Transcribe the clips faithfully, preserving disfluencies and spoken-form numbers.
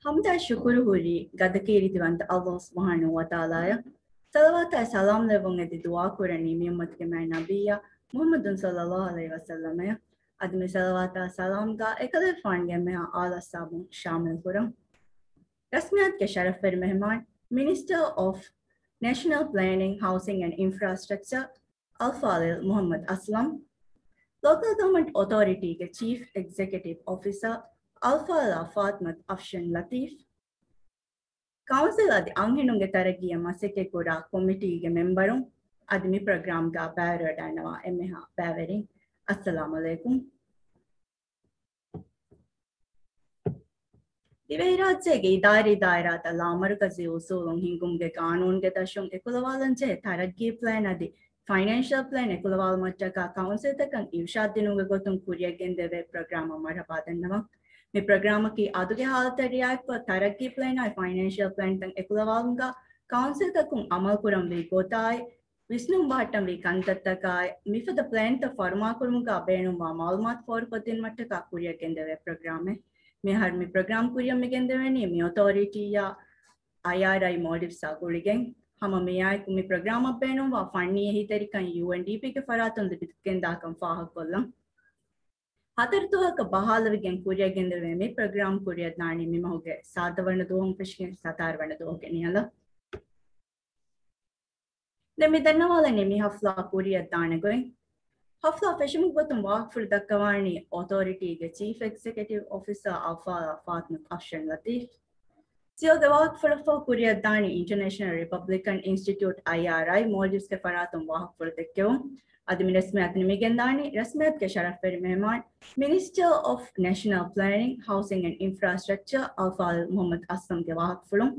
ޙަމްދާ ޝުކުރު ހުރީ ގަދަކީރިތިވަންތަ ﷲ ސުބްޙާނަހޫ ވަތަޢާލާއަށް. ޞަލަވާތާ ސަލާމް ލެއްވުން އެދި ދުޢާ ކުރަނީ މި އުއްމަތުގެ މާތް ނަބިއްޔާ މުޙައްމަދު ޞައްލައްލާހު ޢަލައިހި ވަސައްލަމައަށް. އަދި މި ޞަލަވާތާ ސަލާމްގަ އެކަލޭގެފާނުގެ އެންމެހާ އާލު އަޞްޙާބުން ޝާމިލް ކުރަން. ރަސްމިއްޔާތުގެ ޝަރަފްވެރި މެހެމާން، މިނިސްޓަރ އޮފް ނޭޝަނަލް ޕްލޭނިން، ހައުސިން އެންޑް އިންފްރާސްޓްރަކްޗަރ، އަލްފާޟިލް މުޙައްމަދު އަސްލަމް، ލޯކަލް ގަވަރމަންޓް އޮތޯރިޓީގެ ޗީފް އެގްޒެކެޓިވް އޮފިސަރ، އަލްފާޟިލާ ފާޠިމަތު އަފްޝަން ލަތީފް، ކައުންސިލް އަދި އަންހެނުންގެ ތަރައްގީއަށް މަސައްކަތްކުރާ ކޮމިޓީގެ މެމްބަރުން، އަދި މި ޕްރޮގްރާމްގަ ބައިވެރިވަޑައިގަންނަވާ އެންމެހާ ބައިވެރިން، އައްސަލާމު ޢަލައިކުމް. ދިވެހިރާއްޖޭގެ އިދާރީ ދާއިރާތައް ލާމަރުކަޒީ އުސޫލުން ހިންގުމުގެ ގާނޫނުގެ ދަށުން އެކުލަވާލަންޖެހޭ ތަރައްގީ ޕްލޭން އަދި ފައިނޭންޝަލް ޕްލޭން އެކުލަވާލުމަށްޓަކާ ކައުންސިލްތަކަށް އިރުޝާދު ދިނުމުގެ ގޮތުން ކުރިއަށް ގެންދެވޭ ޕްރޮގްރާމަށް މަރުޙަބާ ދަންނަވަން. މި ޕްރޮގްރާމަކީ އަދުގެ ހާލަތަށް ރިއާޔަތްކޮށް، ތަރައްގީ ޕްލޭނާއި ފައިނޭންޝަލް ޕްލޭންތައް އެކުލަވާލުމުގަ ކައުންސިލްތަކުން އަމަލުކުރަންވީ ގޮތާއި، ވިސްނުން ބަހައްޓަންވީ ކަންތައްތަކާއި، މިފަދަ ޕްލޭންތައް ފަރުމާކުރުމުގަ ބޭނުންވާ މަޢުލޫމާތު ފޯރުކޮށްދިނުމަށްޓަކާ ކުރިއަށް ގެންދެވޭ ޕްރޮގްރާމެއް. މިހާރު މި ޕްރޮގްރާމް ކުރިއަށް މިގެންދެވެނީ މި އޮތޯރިޓީއާ، އައިއާރްއައި މޯލްޑިވްސްއާ ގުޅިގެން. ހަމަ މިއާއެކު މި ޕްރޮގްރާމަށް ބޭނުންވާ ފަންނީ އެހީތެރިކަން ޔޫއެންޑީޕީގެ ފަރާތުން ލިބިގެންދާކަން ފާހަގަކޮށްލަން. ހަތަރު ދުވަހަކަށް ބަހާލަވިގެން ކުރިއަށް ގެންދެވޭ މި ޕްރޮގްރާމް ކުރިއަށްދާނީ މިމަހުގެ ސާދަ ވަނަ ދުވަހުން ފެށިގެން ސަތާރަ ވަނަ ދުވަހުގެ ނިހާލަށް. ދެން މި ދަންނަވާލަނީ މި ހަފްލާ ކުރިއަށްދާނެ ގޮތް. ހަފްލާ ފެށުމުގެ ގޮތުން ވާހަކަފުޅު ދައްކަވާނީ އޮތޯރިޓީގެ ޗީފް އެގްޒެކެޓިވް އޮފިސަރ އަލްފާޟިލާ ފާޠިމަތު އަފްޝަން ލަތީފް. ސީއީއޯގެ ވާހަކަފުޅަށްފަހު ކުރިއަށްދާނީ އިންޓަރނޭޝަނަލް ރިޕަބްލިކަން އިންސްޓިޓިއުޓް، އައިއާރްއައި، މޯލްޑިވްސްގެ ފަރާތުން ވާހަކަފުޅު ދެއްކެވުން. އަދި މި ރަސްމިއްޔާތު ނިމިގެންދާނީ ރަސްމިއްޔާތުގެ ޝަރަފްވެރި މެހެމާން، މިނިސްޓަރ އޮފް ނޭޝަނަލް ޕްލޭނިން، ހައުސިން އެންޑް އިންފްރާސްޓްރަކްޗަރ، އަލްފާޟިލް މުޙައްމަދު އަސްލަމްގެ ވާހަކަފުޅުން.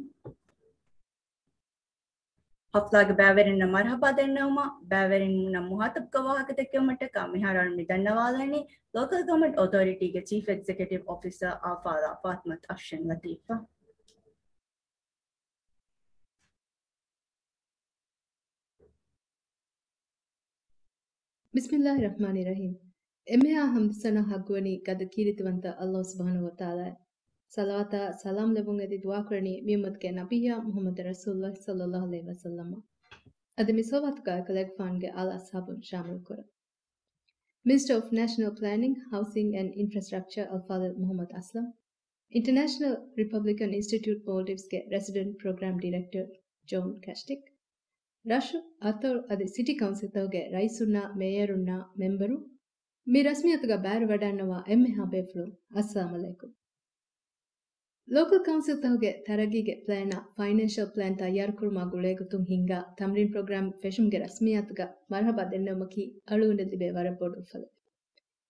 ހަފްލާގެ ބައިވެރިންނަށް މަރުޙަބާ ދެންނެވުމަށް، ބައިވެރިންނަށް މުހާތަބުކޮށް ވާހަކަ ދެއްކެވުމަށްޓަކާ މިހާރު އަޅުން މި ދަންނަވާލަނީ ލޯކަލް ގަވަރމަންޓް އޮތޯރިޓީގެ ޗީފް އެގްޒެކެޓިވް އޮފިސަރ އަލްފާޟިލާ ފާޠިމަތު އަފްޝަން ލަތީފްއަށް. ބިސްމިއްލާހި ރަޙްމާނި ރަޙީމް. އެންމެހާ ޙަމްދު ސަނާ ޙައްޤުވަނީ ގަދަ ކީރިތިވަންތަ ﷲ ސުބްޙާނަހޫ ވަތަޢާލާއަށް. ޞަލަވާތާ ސަލާމް ލެއްވުން އެދި ދުޢާ ކުރަނީ މި އުއްމަތުގެ ނަބިއްޔާ މުޙައްމަދު ރަސޫލުﷲ ޞައްލައްލާހު ޢަލައިހި ވަސައްލަމަށް. އަދި މި ޞަލަވާތުގަ އެކަލޭގެފާނުގެ އާލް އަޞްޙާބުން ޝާމިލް ކުރަން. މިނިސްޓަރ އޮފް ނޭޝަނަލް ޕްލޭނިން، ހައުސިން އެންޑް އިންފްރާސްޓްރަކްޗަރ އަލްފާޟިލް މުޙައްމަދު އަސްލަމް، އިންޓަރނޭޝަނަލް ރިޕަބްލިކަން އިންސްޓިޓިއުޓް މޯލްޑިވްސްގެ ރެސިޑެންޓް ޕްރޮގްރާމް ޑިރެކްޓަރ ޖޯން ކެސްޓިކް، ރަށު، އަތޮޅު އަދި ސިޓީ ކައުންސިލްތަކުގެ ރައީސުންނާ މޭޔަރުންނާ މެމްބަރު، މި ރަސްމިއްޔާތުގަ ބައިވެރިވަޑައިގަންނަވާ އެންމެހާ ބޭފުޅުން، އައްސަލާމު ޢަލައިކުމް. ލޯކަލް ކައުންސިލްތަކުގެ ތަރައްގީގެ ޕްލޭނާ، ފައިނޭންޝަލް ޕްލޭން ތައްޔާރުކުރުމާ ގުޅޭގޮތުން ހިންގާ ތަމްރީން ޕްރޮގްރާމް ފެށުމުގެ ރަސްމިއްޔާތުގަ މަރުޙަބާ ދެންނެވުމަކީ އަޅުގަނޑަށް ލިބޭ ވަރަށް ބޮޑު އުފަލެއް.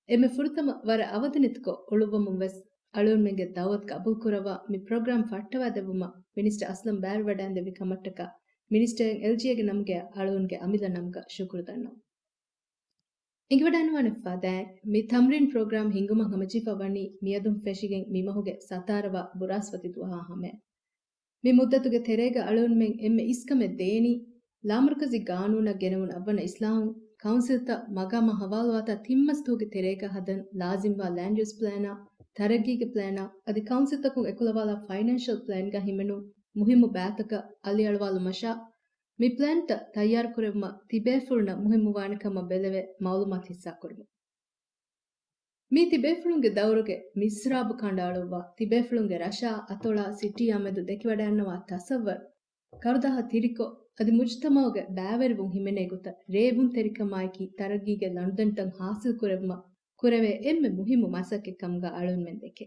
އެންމެ ފުރަތަމަ ވަރަށް އަވަދިނެތިކޮށް އުޅުއްވަމުން ވެސް އަޅުގަނޑުމެންގެ ދަޢުވަތު ގަބޫލުކުރައްވާ މި ޕްރޮގްރާމް ފައްޓަވާދެއްވުމަށް މިނިސްޓަރ އަސްލަމް ބައިވެރިވަޑައިގެންދެއްވި ކަމަށްޓަކާ މިނިސްޓަރ އެލްޖީއޭގެ ނަމުގައި އަޅުގަނޑުގެ އަމިއްލަ ނަމުގަ ޝުކުރު ދަންނަވަން. އެނގިވަޑައިގަންނަވާނެ ފަދައިން، މި ތަމްރީން ޕްރޮގްރާމް ހިންގުމަށް ހަމަޖެހިފަ ވަނީ މިއަދުން ފެށިގެން މި މަހުގެ ސަތާރަ ވާ ބުރާސްފަތި ދުވަހާ ހަމަޔަށް. މި މުއްދަތުގެ ތެރޭގަ އަޅުގަނޑުމެން އެންމެ އިސްކަމެއް ދޭނީ، ލާމަރުކަޒީ ގާނޫނަށް ގެނެވުނު އަށްވަނަ އިސްލާހުން، ކައުންސިލްތައް މަގާމާ ހަވާލުވާތާ ތިން މަސް ދުވަހުގެ ތެރޭގަ ހަދަން ލާޒިމްވާ ލޭންޑް ޔޫސް ޕްލޭނާ، ތަރައްގީގެ ޕްލޭނާ އަދި ކައުންސިލްތަކުން އެކުލަވާލާ ފައިނޭންޝަލް ޕްލޭންގަ ހިމެނުނު މުހިއްމު ބައިތަކަށް އަލިއަޅުވާލުމަށާ، މި ޕްލޭންތައް ތައްޔާރުކުރެއްވުމަށް ތިބޭފުޅުންނަށް މުހިއްމުވާނެ ކަމަށް ބެލެވޭ މަޢުލޫމާތު ހިއްސާކުރުމުން. މީ ތިބޭފުޅުންގެ ދައުރުގެ މިސްރާބު ކަނޑައަޅުއްވާ، ތިބޭފުޅުންގެ ރަށާ، އަތޮޅާ، ސިޓީއާ މެދު ދެކިވަޑައިގަންނަވާ ތަޞައްވަރު، ކަރުދާހަށް ތިރިކޮށް، އަދި މުޖުތަމަޢުގެ ބައިވެރިވުން ހިމެނޭ ގޮތަށް ރޭވުންތެރިކަމާއެކީ ތަރައްގީގެ ލަނޑުދަނޑިތައް ހާސިލްކުރެއްވުމަށް ކުރެވޭ އެންމެ މުހިއްމު މަސައްކަތް ކަމުގަ އަޅުގަނޑުމެން ދެކޭ.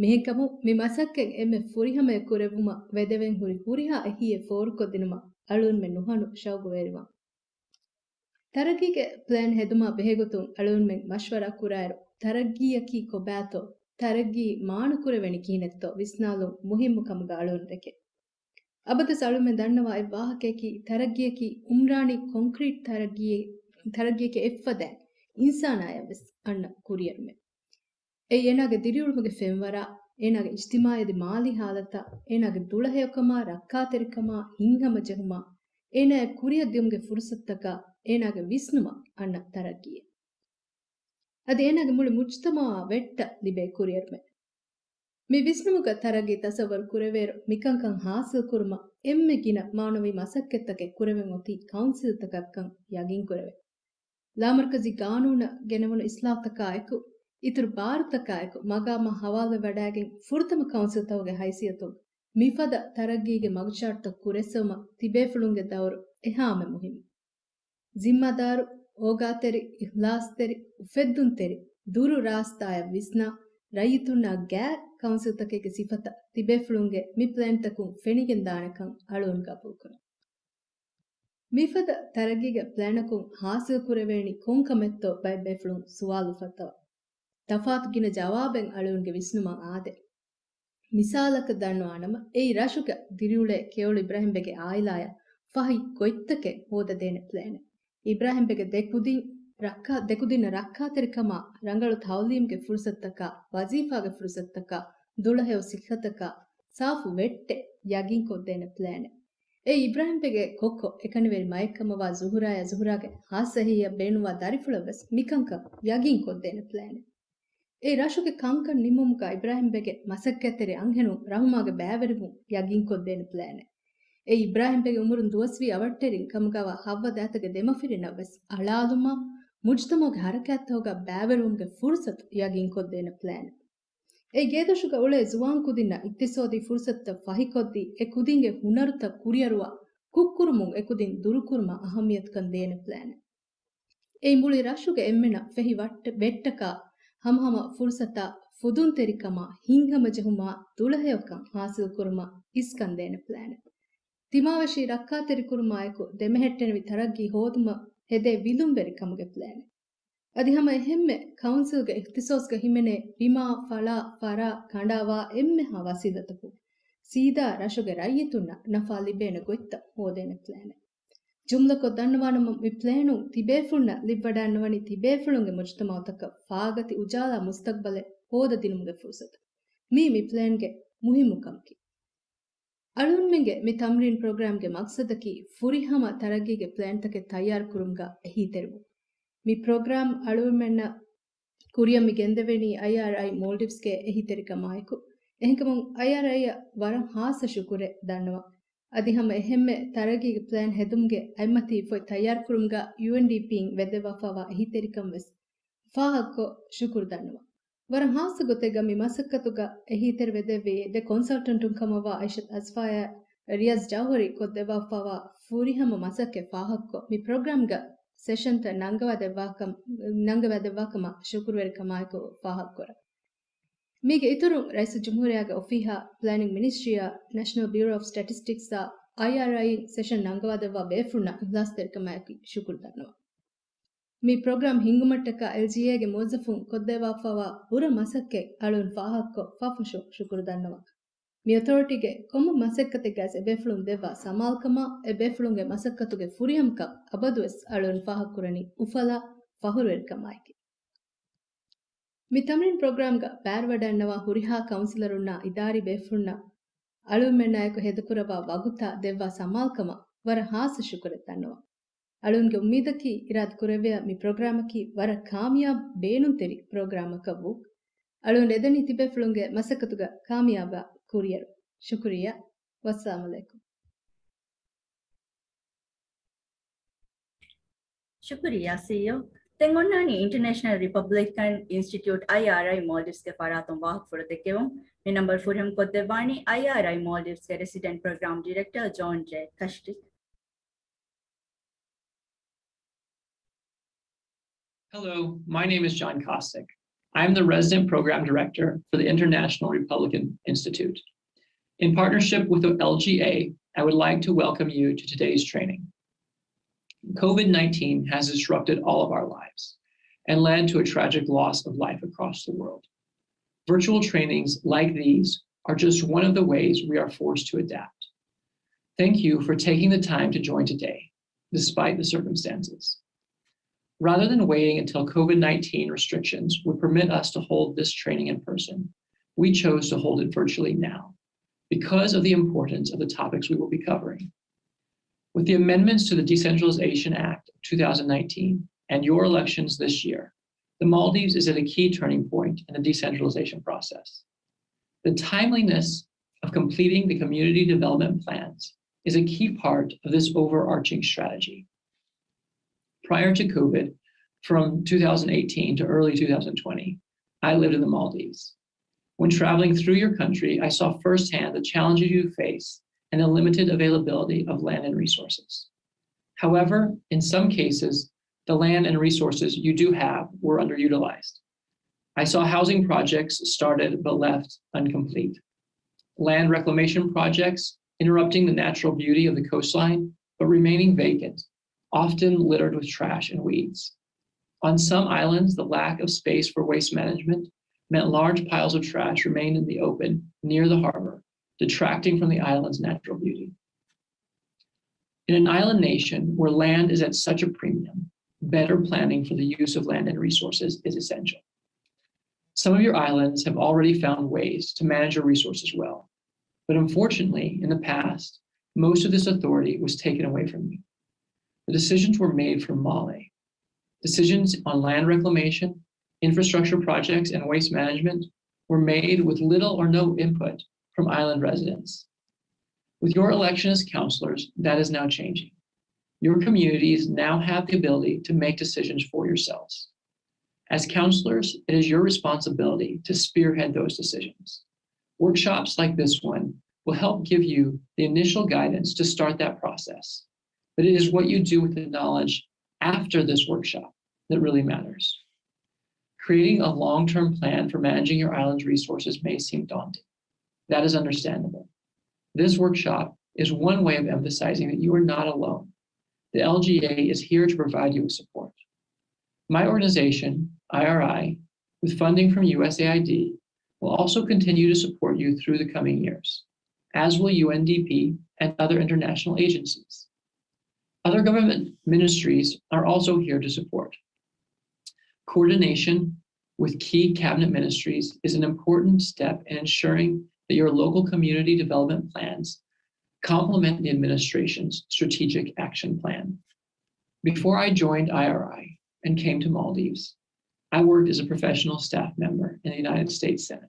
މިހެންކަމުން މި މަސައްކަތް އެންމެ ފުރިހަމަޔަށް ކުރެއްވުމަށް ވެދެވެން ހުރި ހުރިހާ އެހީއެއް ފޯރުކޮށްދިނުމަށް އަޅުގަނޑުމެން ނުހަނު ޝައުގުވެރިވާން. ތަރައްގީގެ ޕްލޭން ހެދުމާ ބެހޭގޮތުން އަޅުގަނޑުމެން މަޝްވަރާ ކުރާއިރު، ތަރައްގީއަކީ ކޮބާތޯ، ތަރައްގީ މާނަކުރެވެނީ ކިހިނެއްތޯ ވިސްނާލުން މުހިއްމު ކަމުގަ އަޅުގަނޑު ދެކޭ. އަބަދުވެސް އަޅުގަނޑުމެން ދަންނަވާ އެއް ވާހަކަޔަކީ، ތަރައްގީއަކީ އުމްރާނީ ކޮންކްރީޓް ތަރައްގީ، ތަރައްގީއެކޭ އެއްފަދައިން އިންސާނާޔަށް ވެސް އަންނަ ކުރިއެރުމެއް. އެއީ އޭނާގެ ދިރިއުޅުމުގެ ފެންވަރާ، އޭނާގެ އިޖްތިމާޢީ އަދި މާލީ ޙާލަތާ، އޭނާގެ ދުޅަހެޔޮކަމާ، ރައްކާތެރިކަމާ، ހިތްހަމަޖެހުމާ، އޭނާޔަށް ކުރިއަށް ދިޔުމުގެ ފުރުޞަތުތަކާ، އޭނާގެ ވިސްނުމަށް އަންނަ ތަރައްގީއެއް. އަދި އޭނާގެ މުޅި މުޖުތަމަޢާ ވެއްޓަށް ލިބޭ ކުރިއެރުމެއް. މި ވިސްނުމުގަ ތަރައްގީ ތަސައްވަރު ކުރެވޭއިރު، މިކަންކަން ހާސިލް ކުރުމަށް އެންމެ ގިނަ މާނަވީ މަސައްކަތްތަކެއް ކުރެވެން އޮތީ ކައުންސިލްތަކަށްކަން ޔަގީން ކުރެވޭ. ލާމަރުކަޒީ ގާނޫނަށް ގެނެވުނު އިސްލާހުތަކާއެކު، އިތުރު ބާރުތަކާއެކު، މަގާމާ ހަވާލުވެވަޑައިގެން ފުރަތަމަ ކައުންސިލްތަކުގެ ހައިސިއްޔަތުން މިފަދަ ތަރައްގީގެ މަގުޗާޓްތައް ކުރެއްސެވުމަށް ތިބޭފުޅުންގެ ދައުރު އެހާމެ މުހިންމު. ޒިންމާދާރު، އޯގާތެރި، އިހްލާސްތެރި، އުފެއްދުންތެރި، ދުރު ރާސްތާއަށް ވިސްނާ، ރައްޔިތުންނާ ގާތް ކައުންސިލްތަކެއްގެ ސިފަތައް ތިބޭފުޅުންގެ މި ޕްލޭންތަކުން ފެނިގެންދާނެކަން އަޅުން ގަބޫލުކުރަން. މިފަދަ ތަރައްގީގެ ޕްލޭނަކުން ހާސިލް ކުރެވޭނީ ކޮން ކަމެއްތޯ ބައެއް ބޭފުޅުން ސުވާލު އުފައްދަވާ. ތަފާތު ގިނަ ޖަވާބެއް އަޅުންގެ ވިސްނުމަށް އާދޭ. މިސާލަކަށް ދަންނަވާނަމަ، އެއީ ރަށުގަ ދިރިއުޅޭ ކެޔޮޅު އިބްރާހިމްބެގެ އާއިލާޔަށް ފަހި ގޮތްތަކެއް ހޯދަދޭނެ ޕްލޭނެއް. އިބްރާހިމްބެގެ ދެ ކުދިން ރައްކާ، ދެ ކުދިންނަށް ރައްކާތެރިކަމާ، ރަނގަޅު ތައުލީމްގެ ފުރުސަތުތަކާ، ވަޒީފާގެ ފުރުސަތުތަކާ، ދުޅަހެޔޮ ސިއްހަތަކާ، ސާފު ވެއްޓެއް ޔަގީންކޮށްދޭނެ ޕްލޭނެއް. އެ އިބްރާހިމްބެގެ ކޮއްކޮ އެކަނިވެރި މައެއްކަމަށްވާ ޒުހުރާޔާ ޒުހުރާގެ ހާއްސަ އެހީއަށް ބޭނުންވާ ދަރިފުޅަށްވެސް މިކަންކަން ޔަގީންކޮށްދޭނެ ޕްލޭނެއް. އެ ރަށުގެ ކަންކަން ނިމުމުގަ އިބްރާހިމްބެގެ މަސައްކަތްތެރި އަންހެނުން ރަހުމާގެ ބައިވެރިވުން ޔަގީންކޮށްދޭނެ ޕްލޭނެއް. އެ އިބްރާހިމްބެގެ އުމުރުން ދުވަސްވީ އަވަށްޓެރިން ކަމުގަވާ ހައްވަ ދާތަގެ ދެމަފިރިންނަށްވެސް އަޅާލުމާ، މުޖްތަމަޢުގެ ހަރަކާތްތަކުގަ ބައިވެރިވުމުގެ ފުރުސަތު ޔަގީންކޮށްދޭނެ ޕްލޭނެއް. އެ ގޭދޮށުގަ އުޅޭ ޒުވާން ކުދިންނަށް އިޤްތިޞާދީ ފުރުސަތުތައް ފަހިކޮށްދީ، އެ ކުދިންގެ ހުނަރުތައް ކުރިއަރުވާ، ކުށްކުރުމުން އެ ކުދިން ދުރުކުރުމަށް އަހައްމިޔަތުކަން ދޭނެ ޕްލޭނެއް. އެއީ މުޅި ރަށުގެ އެންމެނަށް ފެހި ވައްޓެ-، ވެއްޓަކާ، ހަމަހަމަ ފުރުސަތާ، ފުދުންތެރިކަމާ، ހިތްހަމަޖެހުމާ، ދުޅަހެޔޮކަން ހާސިލްކުރުމަށް އިސްކަން ދޭނެ ޕްލޭނެއް. ތިމާވެށި ރައްކާތެރިކުރުމާއެކު ދެމެހެއްޓެނިވި ތަރައްގީ ހޯދުމަށް ހެދޭ ވިލުންވެރިކަމުގެ ޕްލޭނެއް. އަދި ހަމަ އެހެންމެ ކައުންސިލްގެ އިޚްތިޞާޞްގަ ހިމެނޭ ބިމާ، ފަޅާ، ފަރާ، ކަނޑާވާ އެންމެހާ ވަސީލަތަކުން ސީދާ ރަށުގެ ރައްޔިތުންނަށް ނަފާ ލިބޭނެ ގޮތްތައް ހޯދޭނެ ޕްލޭނެއް. ޖުމްލަކޮށް ދަންނަވާނަމަ، މި ޕްލޭނުން ތިބޭފުޅުންނަށް ލިބިވަޑައިންނަވަނީ ތިބޭފުޅުންގެ މުޖްތަމަޢުތަކަށް ފާގަތި އުޖާލާ މުސްތަޤްބަލެއް ހޯދަދިނުމުގެ ފުރުޞަތު. މީ މި ޕްލޭންގެ މުހިއްމު ކަމަކީ. އަޅުންމެންގެ މި ތަމްރީން ޕްރޮގްރާމްގެ މަޤްޞަދަކީ ފުރިހަމަ ތަރައްގީގެ ޕްލޭންތަކެއް ތައްޔާރުކުރުމުގަ އެހީތެރިވުން. މި ޕްރޮގްރާމް އަޅުގަނޑުމެންނަށް ކުރިއަށް މި ގެންދެވެނީ އައިއާރްއައި މޯލްޑިވްސްގެ އެހީތެރިކަމާއެކު. އެހެންކަމުން އައިއާރްއައިއަށް ވަރަށް ހާއްސަ ޝުކުރެއް ދަންނަވަން. އަދި ހަމަ އެހެންމެ ތަރައްގީގެ ޕްލޭން ހެދުމުގެ އަތްމަތީ ފޮތް ތައްޔާރުކުރުމުގަ ޔޫއެންޑީޕީން ވެއްދެވިފައިވާ އެހީތެރިކަން ވެސް ފާހަގަކޮށް ޝުކުރު ދަންނަވަން. ވަރަށް ހާއްސަ ގޮތެއްގަ މި މަސައްކަތުގަ އެހީތެރިވެދެއްވި ދެ ކޮންސަލްޓަންޓުން ކަމަށްވާ އައިޝަތް އަޒްފާޔާ ރިޔާޒް ޖައުހަރީ ކޮށްދެއްވާފައިވާ ފުރިހަމަ މަސައްކަތް ފާހަގަކޮށް، މި ޕްރޮގްރާމްގަ ސެޝަންތައް ނަންގަވާދެއްވާކަމަށް، ނަންގަވާދެއްވާކަމަށް ޝުކުރުވެރިކަމާއެކު ފާހަގަކުރަން. މީގެ އިތުރުން، ރައީސުލްޖުމްހޫރިއްޔާގެ އޮފީހާ، ޕްލޭނިން މިނިސްޓްރީއާ، ނެޝަނަލް ބިއުރޯ އޮފް ސްޓެޓިސްޓިކްސްއާ، އައިއާރްއައި ސެޝަން ނަންގަވާދެއްވާ ބޭފުޅުންނަށް އިޚްލާޞްތެރިކަމާއެކު ޝުކުރު ދަންނަވަން. މި ޕްރޮގްރާމް ހިންގުމަށްޓަކާ އެލްޖީއޭގެ މުވައްޒަފުން ކޮށްދެއްވާފައިވާ ބުރަ މަސައްކަތް އަޅުން ފާހަގަކޮށް ފަށްފަށުން ޝުކުރު ދަންނަވަން. މި އޮތޯރިޓީގެ ކޮންމެ މަސައްކަތެއްގައި އެބޭފުޅުން ދެއްވާ ސަމާލުކަމާ، އެބޭފުޅުންގެ މަސައްކަތުގެ ފުރިހަމަކަން އަބަދުވެސް އަޅުން ފާހަގަކުރަނީ އުފަލާ ފަޚުރުވެރިކަމާއެކީ. މި ތަމްރީން ޕްރޮގްރާމްގަ ބައިވެރިވެވަޑައިގަންނަވާ ހުރިހާ ކައުންސިލަރުންނާ އިދާރީ ބޭފުޅުންނަށް އަޅުންމެންނާއެކު ހޭދަކުރައްވާ ވަގުތާ ދެއްވާ ސަމާލުކަމަށް ވަރަށް ހާއްސަ ޝުކުރެއް ދަންނަވަން. އަޅުންގެ އުއްމީދަކީ، އިރާދަކުރެއްވިޔާ މި ޕްރޮގްރާމަކީ ވަރަށް ކާމިޔާބު ބޭނުންތެރި ޕްރޮގްރާމަކަށްވުން. އަޅުން އެދަނީ ތިބޭފުޅުންގެ މަސައްކަތުގަ ކާމިޔާބާ ކުރިއަރު. ޝުކުރިއްޔާ. ވައްސަލާމް ޢަލައިކުމް. ޝުކުރިއްޔާ، ސީއީއޯ. ދެން އޮންނާނީ އިންޓަރނޭޝަނަލް ރިޕަބްލިކަން އިންސްޓިޓިއުޓް، އައިއާރްއައި، މޯލްޑިވްސްގެ ފަރާތުން ވާހަކަފުޅު ދެއްކެވުން. މި ނަންބަރު ފުރިހަމަ ކޮށްދެއްވާނީ އައިއާރްއައި މޯލްޑިވްސްގެ ރެސިޑެންޓް ޕްރޮގްރާމް ޑިރެކްޓަރ ޖޯން ޖޭ ކަޝްޓިކް. Hello, my name is John Kostic. I am the Resident Program Director for the International Republican Institute. In partnership with the L G A, I would like to welcome you to today's training. COVID nineteen has disrupted all of our lives and led to a tragic loss of life across the world. Virtual trainings like these are just one of the ways we are forced to adapt. Thank you for taking the time to join today, despite the circumstances. Rather than waiting until COVID nineteen restrictions would permit us to hold this training in person, we chose to hold it virtually now because of the importance of the topics we will be covering. With the amendments to the Decentralization Act of two thousand nineteen and your elections this year, the Maldives is at a key turning point in the decentralization process. The timeliness of completing the community development plans is a key part of this overarching strategy. Prior to COVID, from two thousand eighteen to early two thousand twenty, I lived in the Maldives. When traveling through your country, I saw firsthand the challenges you face and the limited availability of land and resources. However, in some cases, the land and resources you do have were underutilized. I saw housing projects started but left incomplete. Land reclamation projects interrupting the natural beauty of the coastline but remaining vacant, often littered with trash and weeds. On some islands, the lack of space for waste management meant large piles of trash remained in the open near the harbor, detracting from the island's natural beauty. In an island nation where land is at such a premium, better planning for the use of land and resources is essential. Some of your islands have already found ways to manage your resources well, but unfortunately, in the past, most of this authority was taken away from you. The decisions were made from Male. Decisions on land reclamation, infrastructure projects, and waste management were made with little or no input from island residents. With your election as councilors, that is now changing. Your communities now have the ability to make decisions for yourselves. As councilors, it is your responsibility to spearhead those decisions. Workshops like this one will help give you the initial guidance to start that process, but it is what you do with the knowledge after this workshop that really matters. Creating a long-term plan for managing your island's resources may seem daunting. That is understandable. This workshop is one way of emphasizing that you are not alone. The L G A is here to provide you with support. My organization, I R I, with funding from U S A I D, will also continue to support you through the coming years, as will U N D P and other international agencies. Other government ministries are also here to support. Coordination with key cabinet ministries is an important step in ensuring that your local community development plans complement the administration's strategic action plan. Before I joined I R I and came to Maldives, I worked as a professional staff member in the United States Senate.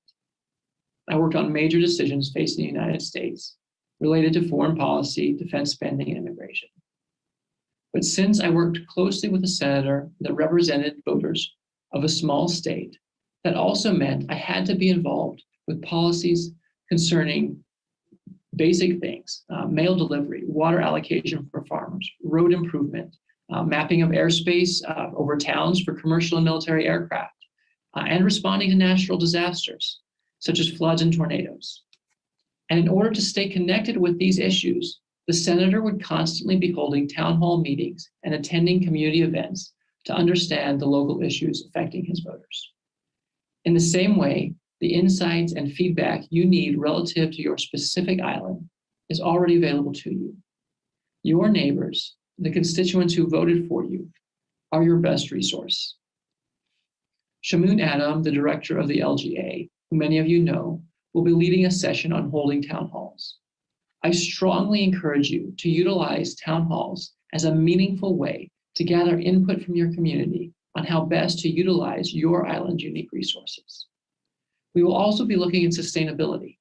I worked on major decisions facing the United States related to foreign policy, defense spending, and immigration. But since I worked closely with a senator that represented voters of a small state, that also meant I had to be involved with policies concerning basic things, uh, mail delivery, water allocation for farmers, road improvement, uh, mapping of airspace, uh, over towns for commercial and military aircraft, uh, and responding to natural disasters, such as floods and tornadoes. And in order to stay connected with these issues, the senator would constantly be holding town hall meetings and attending community events to understand the local issues affecting his voters. In the same way, the insights and feedback you need relative to your specific island is already available to you. Your neighbors, the constituents who voted for you, are your best resource. Shamoon Adam, the director of the L G A, who many of you know, will be leading a session on holding town halls. I strongly encourage you to utilize town halls as a meaningful way to gather input from your community on how best to utilize your island's unique resources. We will also be looking at sustainability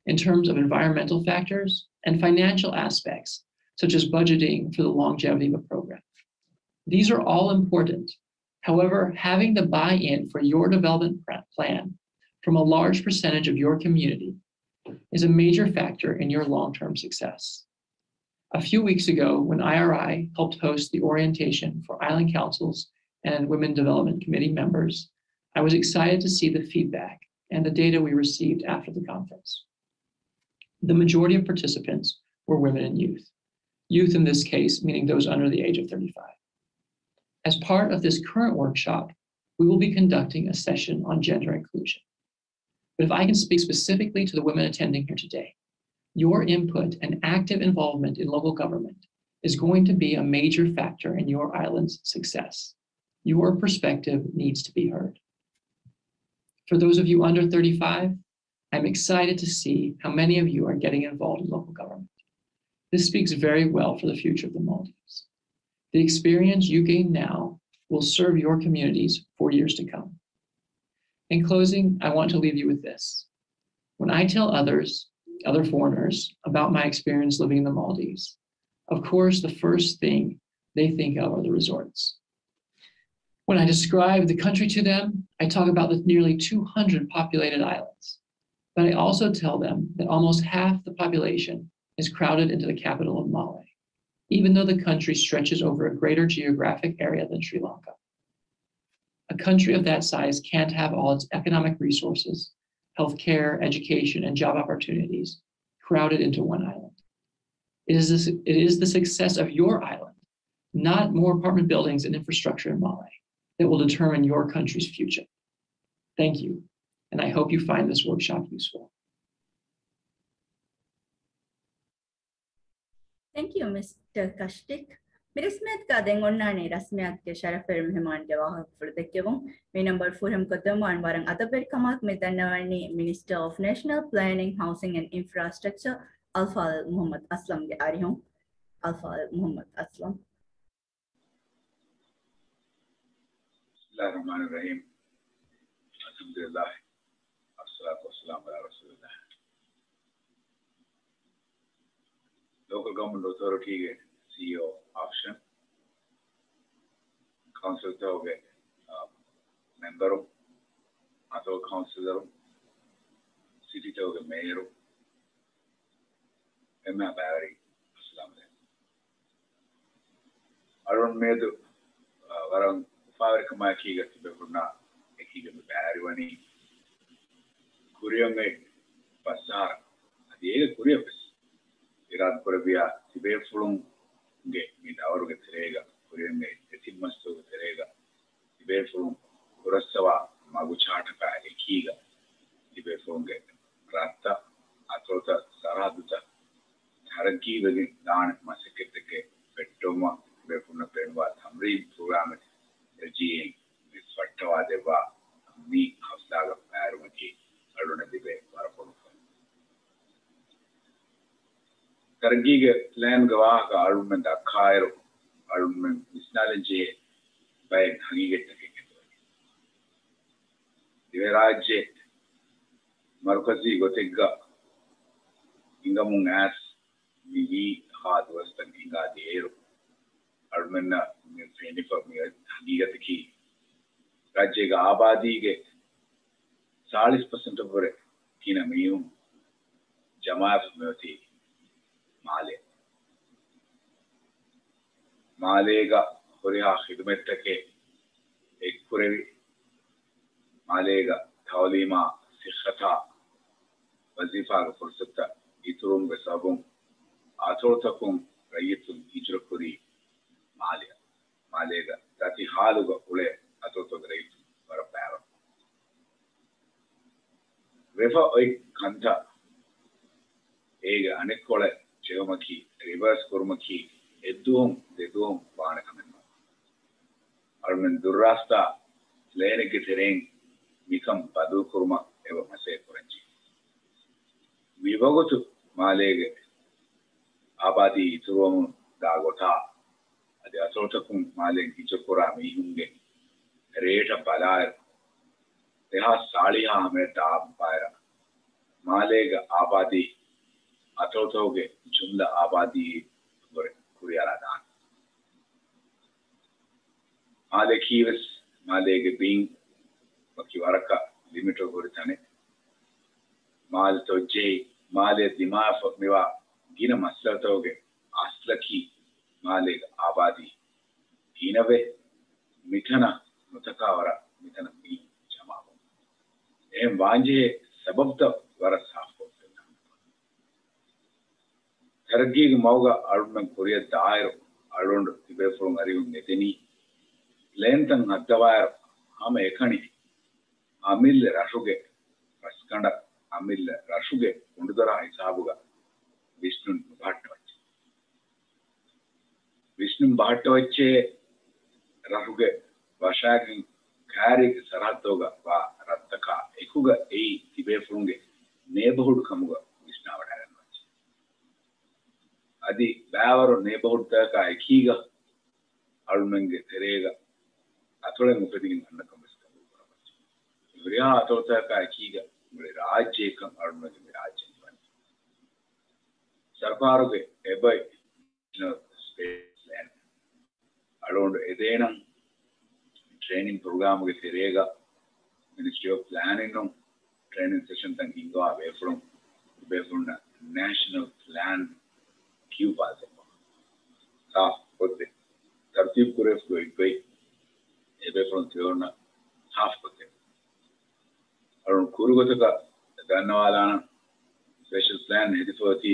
in terms of environmental factors and financial aspects, such as budgeting for the longevity of a program. These are all important. However, having the buy-in for your development pra-, plan from a large percentage of your community is a major factor in your long-term success. A few weeks ago, when I R I helped host the orientation for island councils and women development committee members, I was excited to see the feedback and the data we received after the conference. The majority of participants were women and youth, youth in this case meaning those under the age of thirty-five. As part of this current workshop, we will be conducting a session on gender inclusion. But if I can speak specifically to the women attending here today, your input and active involvement in local government is going to be a major factor in your island's success. Your perspective needs to be heard. For those of you under thirty-five, I'm excited to see how many of you are getting involved in local government. This speaks very well for the future of the Maldives. The experience you gain now will serve your communities for years to come. In closing, I want to leave you with this. When I tell others, other foreigners, about my experience living in the Maldives, of course, the first thing they think of are the resorts. When I describe the country to them, I talk about the nearly two hundred populated islands. But I also tell them that almost half the population is crowded into the capital of Male, even though the country stretches over a greater geographic area than Sri Lanka. A country of that size can't have all its economic resources, healthcare, education, and job opportunities crowded into one island. It is, this, it is the success of your island, not more apartment buildings and infrastructure in Male, that will determine your country's future. Thank you, and I hope you find this workshop useful. Thank you, Mister Kashtik. މި ރަސްމިއްޔާތުގަ ދެން އޮންނާނީ ރަސްމިއްޔާތުގެ ޝަރަފުވެރި މެހެމާނުގެ ވާހަކަފުޅު ދެއްކެވުން. މި ނަންބަރު ފުރިހަމަކޮށްދެއްވުމަށް ވަރަށް އަދަބުވެރިކަމާއެކު މި ދަންނަވަނީ Minister of National Planning, Housing and Infrastructure އަލްފާޟިލް މުޙައްމަދު އަސްލަމްގެ އަރިހުން. އަލްފާޟިލް މުޙައްމަދު އަސްލަމް. بسم الله الرحمن الرحيم. الحمد لله. والصلاة والسلام على رسول الله. ލޯކަލް ގަވަރމަންޓް އޮތޯރިޓީގެ ސީއީއޯ އޮފްޝަން، ކައުންސިލްތަކުގެ، އާ، މެމްބަރު، އަތޮޅު ކައުންސިލަރު، ސިޓީތަކުގެ މޭޔަރު، އެންމެހާ ބައިވެރިން އައްސަލާމް އަލައިކުމް. އަޅުން މިއަދު، އާ، ވަރަށް އުފާވެރިކަމާއެކީގަ ތިބޭފުޅުންނާ އެކީގަ މި ބައިވެރިވަނީ ކުރިއަށް އޮތް ފަސް އަހަރަށް. އަދި އޭގެ ކުރިއަށް ވެސް އިރާދަކުރެއްވިޔާ ތިބޭފުޅުންގެ މި ދައުރުގެ ތެރޭގަ ކުރިއަށް އޮތް އެތިން މަސްތަކުގެ ތެރޭގަ ތިބޭފުޅުން ހުރަސްއަވާ މަގުޗާޓަކާ އެކީގަ ތިބޭފުޅުންގެ ރަށްތައް، އަތޮޅުތައް، ސަރަހައްދުތައް ތަރައްގީވެގެން ދާނެ މަސައްކަތްތަކެއް ފެއްޓުމަށް ތިބޭފުޅުންނަށް ބޭނުންވާ ތަމްރީން ޕްރޮގްރާމެއް ރައްޔިތުން ވެސް ފައްޓަވާދެއްވާ މި ހަފްތާގަ ބައިވެރިވުމަކީ އަޅުގަނޑަށް ލިބޭ ވަރަށް ބޮޑު އުފަލެއް. ތަރައްގީގެ ޕްލޭންގެ ވާހަކަ އަޅުމެން ދައްކާއިރު، އަޅުމެން ވިސްނާލަން ޖެހޭ ބައެއް ހަގީގަތްތަކެއް އެބައޮތް. ދިވެހިރާއްޖެ މަރުކަޒީ ގޮތެއްގަ ހިނގަމުން އައިސް މި ވީ ހާ ދުވަސްތައް ހިނގާ ދިޔައިރު، އަޅުމެންނަށް މި ފެނިފަ މި ހަގީގަތަކީ، ރާއްޖޭގެ އާބާދީގެ ސާޅީސް ޕަސެންޓަށްވުރެ ގިނަ މީހުން ޖަމާވެފަ މިއޮތީ މާލެ. މާލޭގަ ހުރިހާ ޚިދުމަތްތަކެއް އެއްކުރެވި، މާލޭގަ ތައުލީމާ ސިއްހަތާ ވަޒީފާގެ ފުރުސަތުތައް އިތުރުވުމުގެ ސަބަބުން އަތޮޅުތަކުން ރައްޔިތުން ހިޖުރަކުރީ މާލެއަށް. މާލޭގަ ދަތި ހާލުގަ އުޅޭ އަތޮޅުތަކުގެ ރައްޔިތުން ވަރަށް ބައިވަރު. ވެފަ އޮތް ކަންތައް އޭގެ އަނެއްކޮޅެއް ޖެހުމަކީ، ރިވާސް ކުރުމަކީ އެއްދުވަހުން ދެދުވަހުން ވާނެ ކަމެއް ނޫން. އަޅުމެން ދުރާސްތާ ޕްލޭނެއްގެ ތެރެއިން މިކަން ބަދަލުކުރުމަށް އެބަ މަސައްކަތް ކުރަންޖެހޭ. މިވަގުތު މާލޭގެ އާބާދީ އިތުރުވަމުން ދާ ގޮތާ، އަދި އަތޮޅުތަކުން މާލޭން ހިޖުރަކުރާ މީހުންގެ ރޭޓަށް ބަލާއިރު، ދެހާސް ސާޅީހާ ހަމަޔަށް ދާއްވާއިރަށް، މާލޭގެ އާބާދީ އަތޮޅުތަކުގެ ޖުމްލަ އާބާދީއަށް ވުރެ ކުރިއަރާ ދާނެ. މާލެއަކީވެސް މާލޭގެ ބިން ވަކި ވަރަކަށް ލިމިޓް ހުރި ތަނެއް. މާލެ ތޮއްޖެހި، މާލެ ދިމާވެފަ މިވާ ގިނަ މައްސަލަތަކުގެ އަސްލަކީ މާލޭގެ އާބާދީ ގިނަވެ، މިތަނަށް ނުތަކާ ވަރަށް މިތަނަށް މީހުން ޖަމާވުން. އެހެން ވާންޖެހޭ ސަބަބުތައް ވަރަށް ސާފުކޮށް ފެންނަ. ތަރައްގީގެ މަގުގަ އަޅުމެން ކުރިއަށް ދާއިރު، އަޅުގަނޑު ތިބޭފުޅުން އަރިހުން އެދެނީ، ޕްލޭންތައް ހައްދަވާއިރު، ހަމައެކަނި އަމިއްލަ ރަށުގެ ރަސްގަނޑަށް އަމިއްލަ ރަށުގެ ކުނޑުދޮރާ ހިސާބުގަ ވިސްނުން ނުބަހައްޓަވައްޗޭ. ވިސްނުން ބަހައްޓަވައްޗޭ، ރަށުގެ ވަށާގެން ކާރީގެ ސަރަހައްދުގަ ވާ ރަށްތަކާ އެކުގަ އެއީ ތިބޭފުޅުންގެ ނޭބަހުޑް ކަމުގަ ވިސްނާވަޑައިގަންނަވައްޗޭ. އަދި ބައިވަރު ނޭބަހުޑްތަކާ އެކީގަ އަޅުމެންގެ ތެރޭގަ އަތޮޅެއް އުފެދިގެން އަންނަކަން ވެސް ގަބޫލު ކުރައްވައްޗޭ. ހުރިހާ އަތޮޅުތަކާ އެކީގަ މި ރާއްޖެއަކަށް އަޅުގަނޑު މި ރާއްޖެ ނުވަނީ. ސަރުކާރުގެ އެބައި ނޭޝަނަލް ސްޕޭސް ޕްލޭން އަޅުގަނޑު އެދޭނަން ޓްރޭނިން ޕްރޮގްރާމްގެ ތެރޭގަ މިނިސްޓްރީ އޮފް ޕްލޭނިން އު ޓްރޭނިން ސެޝަންތައް ހިންގަވާ ބޭފުޅުން، ބޭފުޅުންނަށް ނޭޝަނަލް ޕްލޭން ކިޔުއްވާދެއްވާ. ސާފު ކޮށްދޭ. ތަރުތީބު ކުރެވިފަ އޮތް ގޮތް އެބޭފުޅުން ތިބޭފުޅުންނަށް ސާފު ކޮށްދޭ. އަޅުން ކުރުގޮތަކަށް ދަންނަވާލާނަން، ސްޕެޝަލް ޕްލޭން ހެދިފަ އޮތީ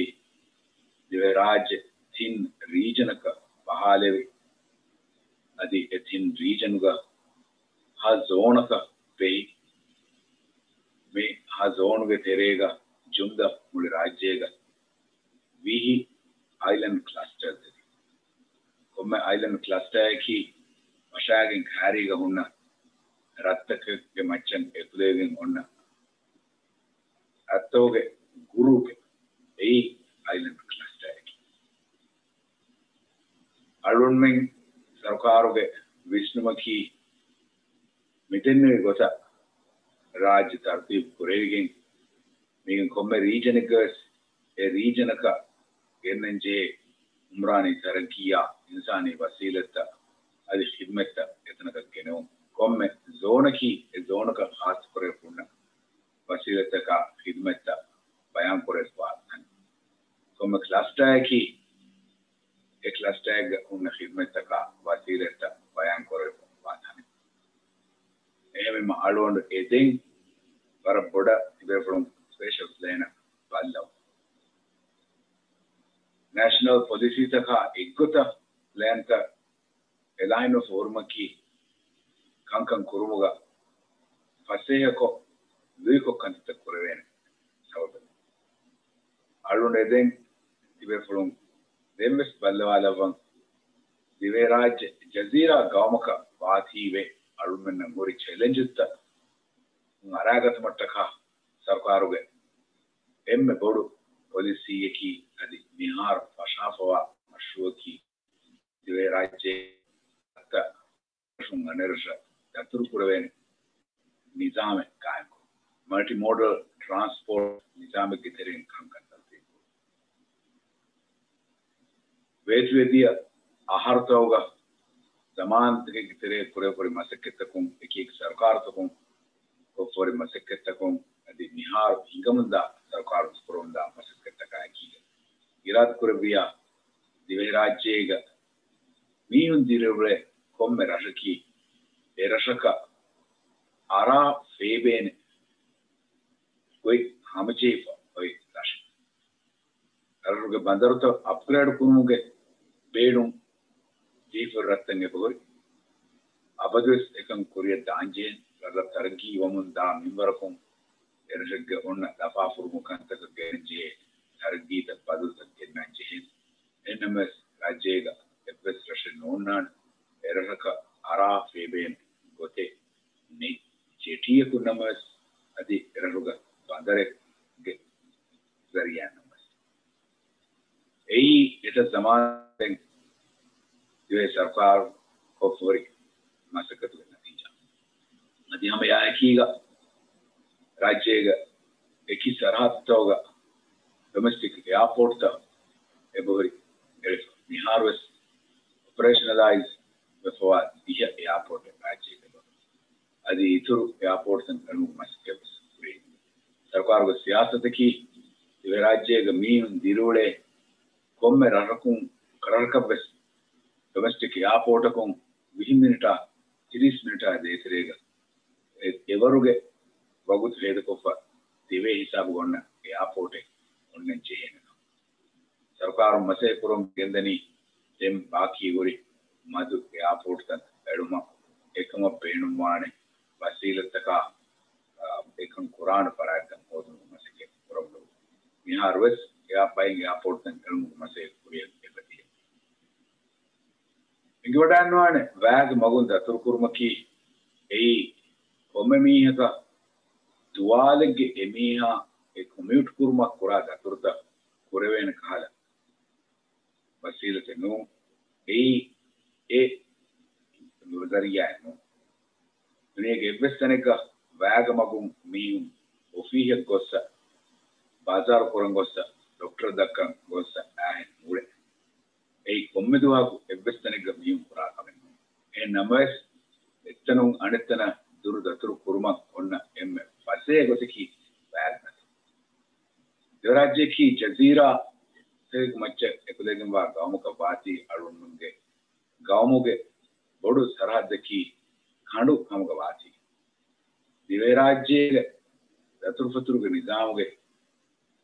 ދިވެހިރާއްޖެ ތިން ރީޖަނަކަށް ބަހާލެވި، އަދި އެ ތިން ރީޖަނުގަ ހަ ޒޯނަކަށް ބެހި. މި ހަ ޒޯނުގެ ތެރޭގަ ޖުމްލަ މުޅި ރާއްޖޭގަ ވިހި އައިލެންޑް ކްލަސްޓަރ ތެރޭ. ކޮންމެ އައިލެންޑް ކްލަސްޓަރއަކީ ވަށާގެން ކައިރީގަ ހުންނަ ރަށްތަކެއްގެ މައްޗަށް އެކުލެވިގެން އޮންނަ ރަށްތަކުގެ ގުރޫޕެއް. އެއީ އައިލެންޑް ކްލަސްޓަރއަކީ. އަޅުންމެން ސަރުކާރުގެ ވިސްނުމަކީ މިދެންނެވި ގޮތަށް ރާއްޖެ ތަރުތީބު ކުރެވިގެން، މީގެން ކޮންމެ ރީޖަނެއްގަވެސް އެ ރީޖަނަކަށް ގެންނަންޖެހޭ އުމްރާނީ ތަރައްގީއާ، އިންސާނީ ވަސީލަތްތައް އަދި ޚިދްމަތްތައް އެތަނަކަށް ގެނެވުން. ކޮންމެ ޒޯނަކީ އެ ޒޯނަކަށް ޚާއްޞަކުރެވިފަ ހުންނަ ވަސީލަތްތަކާ ޚިދްމަތްތައް ބަޔާންކުރެވިފަވާ ތަން. ކޮންމެ ކްލަސްޓަރއަކީ އެ ކްލަސްޓަރއެއްގަ ހުންނަ ޚިދްމަތްތަކާ ވަސީލަތްތައް ބަޔާންކުރެވިފަވާ ތަނެއް. އެހެންވީމަ އަޅުގަނޑު އެދެން ވަރަށް ބޮޑަށް ތިބޭފުޅުން ސްޕެޝަލް ޕްލޭނަށް ބައްލަވަ. ނޭޝަނަލް ޕޮލިސީތަކާ އެއްގޮތަށް ޕްލޭންތައް އެލައިންވެފަ ހުރުމަކީ ކަންކަން ކުރުމުގަ ފަސޭހަކޮށް، ލުއިކޮށް ކަންތައްތައް ކުރެވޭނެ ސަބަބެއް. އަޅުގަނޑު އެދެން ތިބޭފުޅުން ދެންވެސް ބައްލަވާލައްވަން، ދިވެހިރާއްޖެ ޖަޒީރާ ގައުމަކަށް ވާތީވެ އަޅުމެންނަށް ހުރި ޗެލެންޖުތައް އަރާގަތުމަށްޓަކާ ސަރުކާރުގެ އެންމެ ބޮޑު ޕޮލިސީއަކީ އަދި މިހާރު ފަށާފަވާ މަޝްރޫއަކީ ދިވެހިރާއްޖޭ ރަށުން އަނެއް ރަށަށް ދަތުރުކުރެވޭނެ ނިޒާމެއް ގާއިމްކުރުން. މަލްޓިމޯޑަލް ޓްރާންސްޕޯޓް ނިޒާމެއްގެ ތެރެއިން ކަންކަން ތަރުތީބު ކުރުން. ވޭތުވެދިޔަ އަހަރުތަކުގަ ޒަމާންތަކެއްގެ ތެރޭ ކުރެވިފަ ހުރި މަސައްކަތްތަކުން، އެކިއެކި ސަރުކާރުތަކުން ކޮށްފަ ހުރި މަސައްކަތްތަކުން އަދި މިހާރު ހިނގަމުންދާ ސަރުކާރުން ކުރަމުންދާ މަސައްކަތްތަކާއެކީގަ އިރާދަކުރެއްވިޔާ ދިވެހިރާއްޖޭގަ މީހުން ދިރިއުޅޭ ކޮންމެ ރަށަކީ އެ ރަށަކަށް އަރާ ފޭބޭނެ ގޮތް ހަމަޖެހިފަ އޮތް ރަށެއް. ރަށުގެ ބަނދަރުތައް އަޕްގްރޭޑް ކުރުމުގެ ބޭނުން ދީފަ ރަށްތައް އެބަހުރި. އަބަދުވެސް އެކަން ކުރިއަށް ދާންޖެހޭ. ރަށްރަށް ތަރައްގީ ވަމުން ދާ މިންވަރަކުން އެރަށެއްގެ އޮންނަ ލަފާފުރުމު ކަންތަކަށް ގެނެންޖެހޭ ތަރައްގީތައް ބަދަލުތައް ގެންނަން ޖެހޭ. އެހެންނަމަވެސް ރާއްޖޭގަ އެއްވެސް ރަށެއް ނޯންނާނެ އެރަށަކަށް އަރާ ފޭބޭން ގޮތެއް ނެތް. ޖެޓީއަކުން ނަމަވެސް އަދި އެރަށުގަ ބަނދަރެއްގެ ޒަރީއާ ނަމަވެސް. އެއީ އެތައް ޒަމާނެއް ދިވެހި ސަރުކާރު ކޮށްފަ ހުރި މަސައްކަތުގެ ނަތީޖާ. އަދި ހަމަ އެއާއެކީގަ ރާއްޖޭގަ އެކި ސަރަހައްދުތަކުގަ ޑޮމެސްޓިކް އެއާޕޯޓްތައް އެބަހުރި އެޅިފަ. މިހާރުވެސް އޮޕަރޭޝަނަލައިޒް ވެފަވާ ދިހަ އެއާޕޯޓެއް ރާއްޖޭގަ އެބަހުރި. އަދި އިތުރު އެއާޕޯޓްތައް އެޅުމުގެ މަސައްކަތްވެސް ކުރި. ސަރުކާރުގެ ސިޔާސަތަކީ ދިވެހިރާއްޖޭގަ މީހުން ދިރިއުޅޭ ކޮންމެ ރަށަކުން، ރަށަކަށްވެސް ޑޮމެސްޓިކް އެއާޕޯޓަކުން ވިހި މިނިޓާ، ތިރީސް މިނިޓާ ދޭތެރޭގަ އެ-، އެވަރުގެ ވަގުތު ހޭދަކޮށްފަ ދެވޭ ހިސާބުގަ އޮންނަ އެއާޕޯޓެއް އޮންނަން ޖެހޭނެ ކަމަށް. ސަރުކާރުން މަސައްކަތް ކުރަމުން ގެންދަނީ ދެން ބާކީ ހުރި މަދު އެއާޕޯޓްތައް އެޅުމަށް. އެކަމަށް ބޭނުންވާނެ ވަސީލަތްތަކާ، އާ، އެކަން ކުރާނެ ފަރާތްތައް ހޯދުމުގެ މަސައްކަތް ކުރަމުން. މިހާރުވެސް އެއާ ބައެއް އެއާޕޯޓްތައް އެޅުމުގެ މަސައްކަތް ކުރިއަށް އެބަދިޔަ. އެނގިވަޑައިގަންނަވާނެ ވައިގެ މަގުން ދަތުރުކުރުމަކީ އެއީ ކޮންމެ މީހަކަށް ދުވާލެއްގެ އެމީހާ އެ ކޮމިއުޓް ކުރުމަށް ކުރާ ދަތުރުތައް ކުރެވޭނެ ކަހަލަ ވަސީލަތެއް ނޫން. އެއީ އެ ޒަރީއާއެއް ނޫން. ދުނިޔޭގެ އެއްވެސް ތަނެއްގަ ވައިގެ މަގުން މީހުން އޮފީހަށް ގޮއްސަ، ބާޒާރު ކުރަން ގޮއްސަ، ޑޮކްޓަރ ދައްކަން ގޮއްސަ އާހެން ނޫޅޭ. އެއީ ކޮންމެ ދުވަހަކު އެއްވެސް ތަނެއްގަ މީހުން ކުރާ ކަމެއް ނޫން. އެހެން ނަމަވެސް، އެއްތަނުން އަނެއްތަނަށް ދުރު ދަތުރު ކުރުމަށް އޮންނަ އެންމެ ފަސޭހަ ގޮތަކީ ވައިލް ނަތުރު. ދިވެހިރާއްޖެއަކީ ޖަޒީރާ ތަކެއްގެ މައްޗަށް އެކުލެވިގެންވާ ގައުމަކަށް ވާތީ އަޅުގަނޑުމެންގެ ގައުމުގެ ބޮޑު ސަރަހައްދަކީ ކަނޑު ކަމުގަ ވާތީ. ދިވެހިރާއްޖޭގެ ދަތުރުފަތުރުގެ ނިޒާމުގެ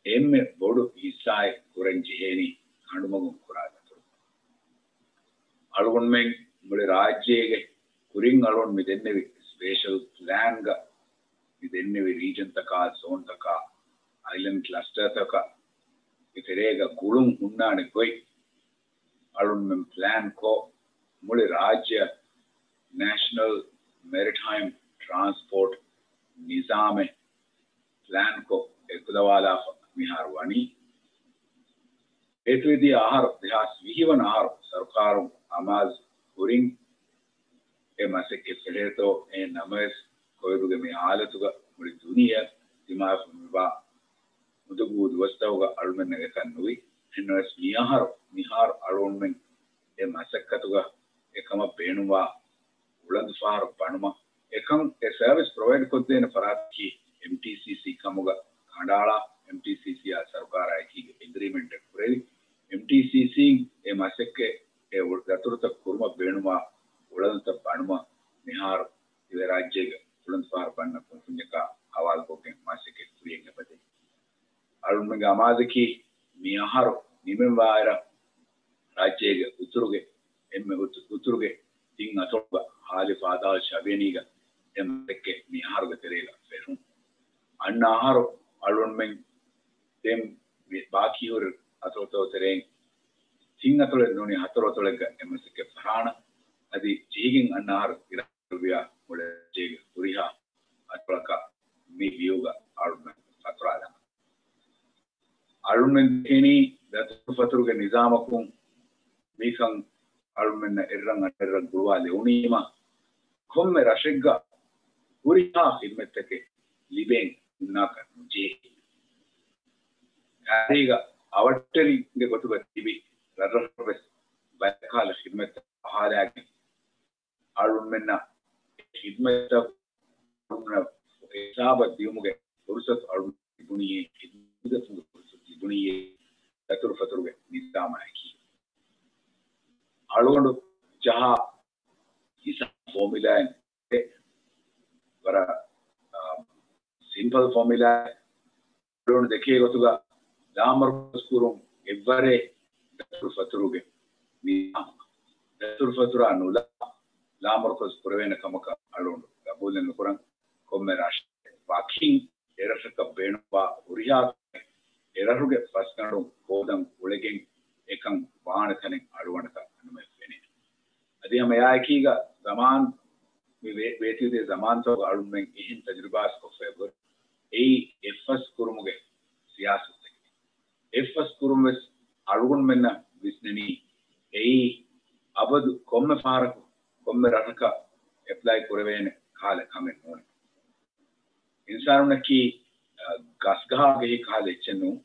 އެންމެ ބޮޑު ހިއްސާއެއް ކުރަން ޖެހޭނީ ކަނޑުމަގުން ކުރާ ދަތުރު. އަޅުގަނޑުމެން މުޅި ރާއްޖޭގެ ކުރިން އަޅުގަނޑު މި ދެންނެވި ސްޕޭޝަލް ޕްލޭންގަ މި ދެންނެވި ރީޖަންތަކާ، ޒޯންތަކާ، އައިލެންޑް ކްލަސްޓަރތަކަށް ގެ ތެރޭގަ ގުޅުން ހުންނާނެ ގޮތް އަޅުންމެން ޕްލޭން ކޮށް، މުޅި ރާއްޖެއަށް ނޭޝަނަލް މެރިޓައިމް ޓްރާންސްޕޯޓް ނިޒާމެއް ޕްލޭންކޮށް އެކުލަވާލާފަ މިހާރު ވަނީ. އޭތުވެދިޔަ އަހަރު، ދެހާސް ވިހި ވަނަ އަހަރު ސަރުކާރުން އަމާޒު ކުރިން އެ މަސައްކަތް ފެށޭތޯ، އެހެން ނަމަވެސް، ކޮވިޑުގެ މި ހާލަތުގަ މުޅި ދުނިޔެއަށް ދިމާވެފަ މިވާ އުނދަގޫ ދުވަސްތަކުގަ އަޅުމެންނަށް އެކަން ނުވި. އެހެންނަމަވެސް، މިއަހަރު، މިހާރު އަޅުގަނޑުމެން އެ މަސައްކަތުގަ އެކަމަށް ބޭނުންވާ އުޅަނދުފަހަރު ބަނުމަށް، އެކަން އެ ސަރވިސް ޕްރޮވައިޑް ކޮށްދޭނެ ފަރާތަކީ އެމްޓީސީސީ ކަމުގަ ކަނޑައަޅާ، އެމްޓީސީސީއާ ސަރުކާރާ އެކީގަ އެގްރިމެންޓެއް ކުރެވި، އެމްޓީސީސީން އެ މަސައްކަތް އެ ދަތުރުތައް ކުރުމަށް ބޭނުންވާ އުޅަނދުތައް ބަނުމަށް މިހާރު ދިވެހިރާއްޖޭގެ އުޅަނދުފަހަރު ބަންނަ ކުންފުންޏަކާ ހަވާލުކޮށްގެން މަސައްކަތް ކުރިޔަށް އެބަދޭ. އަޅުމެންގެ އަމާޒަކީ މި އަހަރު ނިމެންވާއިރަށް ރާއްޖޭގެ އުތުރުގެ އެންމެ އުތު-، އުތުރުގެ ތިން އަތޮޅުގަ ހާލި ފާދާ ޝަވިޔަނީގަ އެ މަސައްކަތް މި އަހަރުގެ ތެރޭގަ ފެށުން. އަންނަ އަހަރު އަޅުންމެން ދެން މި ބާކީ ހުރި އަތޮޅުތައް ތެރެއިން ތިން އަތޮޅެއް ނޫނީ ހަތަރު އަތޮޅެއްގަ އެ މަސައްކަތް ފަށާނަ. އަދި ޖެހިގެން އަންނަ އަހަރު އިރާދަކުރެއްވިޔާ މުޅި ރާއްޖޭގެ ހުރިހާ އަތޮޅަކަށް މި ވިއުގަ އަޅުމެން ފަތުރާލަން. އަޅުމެން ދެކެނީ ދަތުރު ފަތުރުގެ ނިޒާމަކުން މިކަން އަޅުމެންނަށް އެއްރަށް އަނެއްރަށް ގުޅުވާލެވުނީމަ، ކޮންމެ ރަށެއްގަ ހުރިހާ ޚިދްމަތްތަކެއް ލިބޭން ހުންނާކަށް ނުޖެހޭ. ކާރީގަ އަވަށްޓެރިންގެ ގޮތުގަ ތިބި ރަށްރަށަށްވެސް ބައެއްކަހަލަ ޚިދްމަތްތައް ބަހާލާގެން އަޅުމެންނަށް ޚިދްމަތްތައް ހިސާބަށް ދިޔުމުގެ ފުރުސަތު އަޅުގަނޑު ލިބުނީއޭ، ޚިދްމަތުގެ ފުރުސަތު ލިބުނީއޭ، ދަތުރުފަތުރުގެ ނިޒާމާއެކީ. އަޅުގަނޑު ޖަހާ ހިސާބު ފޯމިލާއެއް ވަރަށް، އާ، ސިމްޕަލް ފޯމިލާއެއް. އަޅުގަނޑު ދެކޭ ގޮތުގަ ލާމަރުކަޒު ކުރުން އެއްވަރޭ ދަތުރުފަތުރުގެ ނިޒާމަކަށް. ދަތުރުފަތުރާ ނުލާ ލާމަރުކަޒު ކުރެވޭނެ ކަމަކަށް އަޅުގަނޑު ގަބޫލެއް ނުކުރަން. ކޮންމެ ރަށެއް ވަކިން އެރަށަކަށް ބޭނުންވާ ހުރިހާ އެރަށުގެ ފަސްގަނޑުން ހޯދަން އުޅެގެން އެކަން ވާނެ ތަނެއް އަޅުގަނޑަކަށް ނުމެ ފެނޭ. އަދި ހަމަ އެއާއެކީގަ ޒަމާން މި ވޭ-، ވޭތުވެދިޔަ ޒަމާންތަކުގަ އަޅުމެން އެހެން ތަޖުރިބާސް ކޮށްފައި ވަރު އެއީ އެއްފަސް ކުރުމުގެ ސިޔާސަތެއް. އެއްފަސް ކުރުން ވެސް އަޅުގަނޑުމެންނަށް ވިސްނެނީ އެއީ އަބަދު ކޮންމެ ފަހަރަކު ކޮންމެ ރަށަކަށް އެޕްލައި ކުރެވޭނެ ކަހަލަ ކަމެއް ނޫން. އިންސާނުންނަކީ، އަ، ގަސްގަހާގެހި ކަހަލަ އެއްޗެއް ނޫން.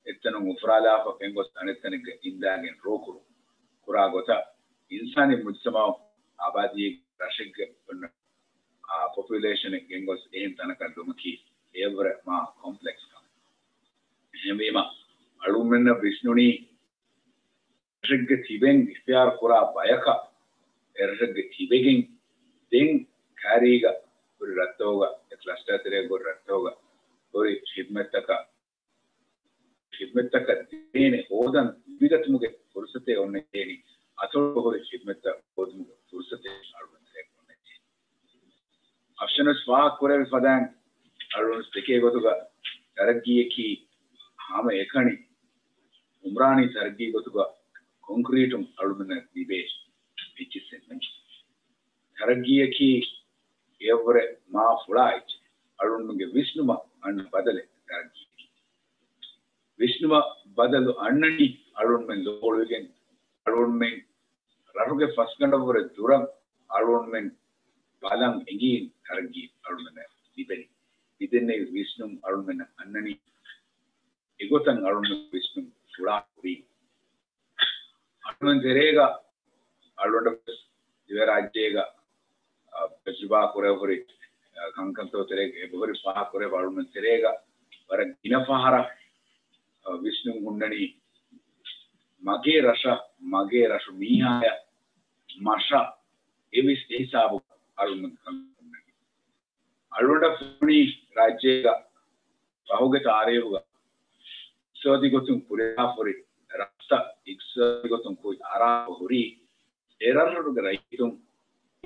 އެއްތަނުން އުފުރާލާފަ ފެންގޮސް އަނެއްތަނެއްގަ އިންދާގެން ރޯކުރު ކުރާ ގޮތަށް އިންސާނީ މުޖުތަމައު އާބާދީ ރަށެއްގެ އޮންނަ، އާ، ޕޮޕިއުލޭޝަނެއް ގެންގޮސް އެހެން ތަނަކަށް ލުމަކީ އެއަށްވުރެ މާ ކޮމްޕްލެކްސް ކަމެއް. އެހެންވީމަ އަޅުމެންނަށް ވިސްނުނީ ރަށެއްގެ ތިބެން އިޚްތިޔާރު ކުރާ ބަޔަކަށް، އެ ރަށެއްގެ ތިބެގެން ދެން ކާރީގަ ހުރި ރަށްތަކުގަ، އެ ކްލަސްޓާ ތެރޭގަ ހުރި ރަށްތަކުގަ ހުރި ޚިދްމަތްތަކަށް، ޚިދްމަތްތަކަށް ދޭނެ ހޯދަން ލިބިގަތުމުގެ ފުރުސަތެއް އޮންނަންޖެހޭނީ، އަތޮޅު ހުރި ޚިދްމަތްތައް ހޯދުމުގެ ފުރުސަތެއް އަޅުގަނޑު އޮންނަންޖެހޭނީ. އަފްޝަން ވެސް ފާހަގަކުރެއްވި ފަދައިން އަޅުގަނޑު ދެކޭ ގޮތުގަ ތަރައްގީއަކީ ހަމައެކަނި އުމްރާނީ ތަރައްގީ ގޮތުގަ ކޮންކްރީޓުން އަޅުގަނޑަށް ލިބޭ އެއްޗިއްސެއް ނޫން. ތަރައްގީއަކީ އެއަށްވުރެ މާ ފުޅާ އެއްޗެއް. އަޅުގަނޑުގެ ވިސްނުމަށް އަންނަ ބަދަލެއް ތަރައްގީއަކީ. ވިސްނުމަށް ބަދަލު އަންނަނީ އަޅުގަނޑުމެން ލޯބިވެގެން، އަޅުގަނޑުމެން ރަށުގެ ފަސްގަނޑަށްވުރެ ދުރަށް އަޅުގަނޑުމެން ބަލަން އެނގީ ތަރައްގީ އަޅުގަނޑަށް ލިބެނީ. މިދެންނެވި ވިސްނުން އަޅުމެންނަށް އަންނަނީ. އެގޮތަށް އަޅުމެން ވިސްނުން ފުޅާ ހުރީ. އަޅުމެން ތެރޭގަ އަޅުގަނޑަށް ދިވެހިރާއްޖޭގަ، އަ، ތަޖުރިބާ ކުރެވި ހުރި، އަ، ކަންކަންތޯ ތެރޭގަ އެބަހުރި ފާހަގަ ކުރެވި އަޅުމެން ތެރޭގަ ވަރަށް ގިނަ ފަހަރަށް، އަ، ވިސްނުން ހުންނަނީ މަގޭ ރަށަށް، މަގޭ ރަށު މީހާޔަށް މަށަށް އެވެސް އެހިސާބު އަޅުމެން ކަން ހުންނަނީ. އަޅުގަނޑަށް ފެނުނީ ރާއްޖޭގަ ފަހުގެ ތާރީހުގަ އިޤްތިޞާދީ ގޮތުން ކުރިއަރާފަ ހުރި ރަށްތައް އިޤްތިޞާދީ ގޮތުން ކުރިއަރާފަ ހުރީ އެ ރަށްރަށުގެ ރައްޔިތުން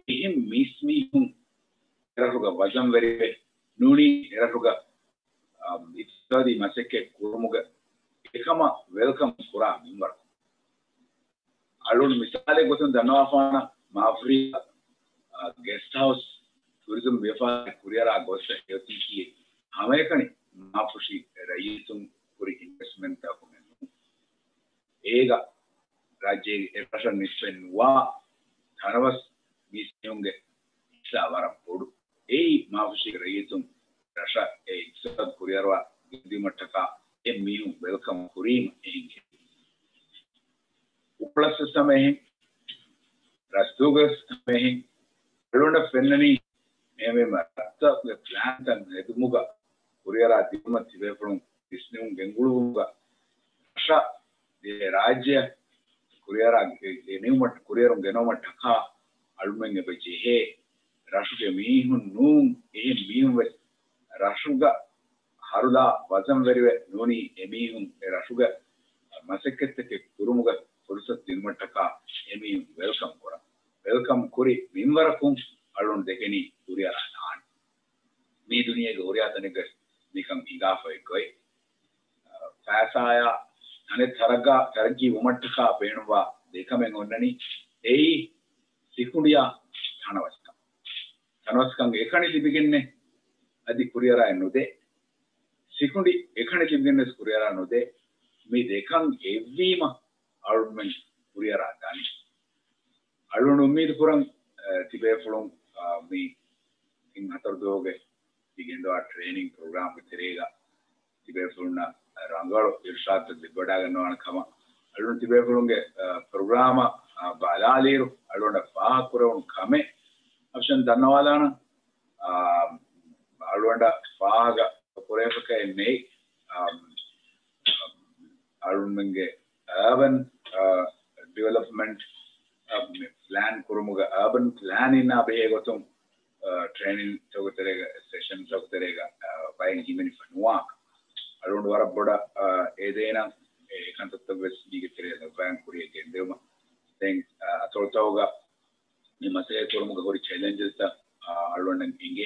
އެހެން މީސްމީހުން އެ ރަށުގަ ވަޒަންވެރިވެ ނޫނީ އެ ރަށުގަ، އަ، އިޤްތިޞާދީ މަސައްކަތް ކުރުމުގެ އެކަމަށް ވެލްކަމް ކުރާ މިންވަރު. އަޅުން މިސާލެއް ގޮތުން ދަންނަވާފާނަ މާފުށީ، އަ، ގެސްޓް ހައުސް ޓޫރިޒަމް ވިޔަފާރި ކުރިއަރާ ގޮއްސަ ހެޔޮތީކީ ހަމައެކަނި މާފުށި ރައްޔިތުން ކުރި އިންވެސްޓްމަންޓްތަކުން ނޫން. އޭގަ ރާއްޖޭގެ އެއް ރަށަށް ނިސްބަތް ނުވާ ތަނަވަސް މީސްމީހުންގެ ހިއްސާ ވަރަށް ބޮޑު. އެއީ މާފުށީގެ ރައްޔިތުން ރަށަށް އެ އިޤްތިޞާދު ކުރިއަރުވާ ގެންދިއުމަށްޓަކާ އެ މީހުން ވެލްކަމް ކުރީމަ އެހެން. އުކުޅަސް ވެސް ހަމަ އެހެން، ރަސްދޫގަ ވެސް ހަމަ އެހެން. އަޅުގަނޑަށް ފެންނަނީ މޭމެ ރަށްތަކުގެ ޕްލޭންތައް ހެދުމުގަ ކުރިއަރާ ދިއުމަށް ތިބޭފުޅުން ވިސްނުން ގެންގުޅުވުމުގަ ރަށަށް އެ ރާއްޖެއަށް ކުރިއަރާ ގެ-، ގެނެވުމަށް، ކުރިއަރުން ގެނައުމަށްޓަކާ އަޅުމެން އެބަ ޖެހޭ ރަށުގެ މީހުން ނޫން، އެހެން މީހުން ވެސް ރަށުގަ ހަރުލާ ވަޒަންވެރިވެ ނޫނީ އެމީހުން އެ ރަށުގެ މަސައްކަތްތަކެއް ކުރުމުގެ ފުރުސަތު ދިނުމަށްޓަކާ އެމީހުން ވެލްކަމް ކުރަން. ވެލްކަމް ކުރި މިންވަރަކުން އަޅުން ދެކެނީ ކުރިއަރާ ދާން. މީ ދުނިޔޭގެ ހުރިހާ ތަނެއްގަ މިކަން ހިނގާފައި ގޮތް. ފައިސާޔާ ތަނެއް ތަރައްގާ، ތަރައްގީ ވުމަށްޓަކާ ބޭނުންވާ ދެކަމެއް އޮންނަނީ އެއީ ސިކުނޑިއާ ތަނަވަސްކަން. ތަނަވަސްކަން އެކަނި ލިބިގެންނެއް އަދި ކުރިއަރާއެއް ނުދޭ. ސިކުނޑި އެކަނި ލިބިގެންނެސް ކުރިއަރާ ނުދޭ. މި ދެކަން އެއްވީމަ އަޅުމެން ކުރިއަރާ ދާނީ. އަޅުން އުއްމީދު ކުރަން، އަ، ތިބޭފުޅުން، އަ، މި ތިން ހަތަރު ދުވަހުގެ ތިގެންދަވާ ޓްރޭނިން ޕްރޮގްރާމްގެ ތެރޭގަ ތިބޭފުޅުންނަށް ރަނގަޅު އިރުޝާދުތައް ލިބިވަޑައިގަންނަވާނެ ކަމަށް އަޅުން ތިބޭފުޅުންގެ، އަ، ޕްރޮގްރާމަށް، އަ، ބަލާލިއިރު އަޅުންނަށް ފާހަގަކުރެވުނު ކަމެއް އޮފްޝަން ދަންނަވާލާނަން. އަ، އަޅުގަނޑަށް ފާހަގަ ކުރެވިފަކައެއް ނެތް. އަ، އަޅުންމެންގެ އަރބަން، އަ، ޑިވެލޮޕްމަންޓް، އަ، މި ޕްލޭން ކުރުމުގެ އަރބަން ޕްލޭނިންއާ ބެހޭ ގޮތުން، އަ، ޓްރޭނިންތަކުގެ ތެރޭގަ، ސެޝަންތަކުގެ ތެރޭގަ، އަ، ބައެއް ހިމެނިފަ ނުވާ. އަޅުގަނޑު ވަރަށް ބޮޑަށް، އަ، އޭދޭނަން އެ ކަންތައްތައް ވެސް މީގެ ތެރޭ ލައްވާން ކުރިއަށް ގެންދެވުމަށް. ދެން، އަ، އަތޮޅުތަކުގަ މި މަސައްކަތް ކުރުމުގަ ހުރި ޗެލެންޖަސްތައް، އަ، އަޅުގަނޑަށް އެނގޭ.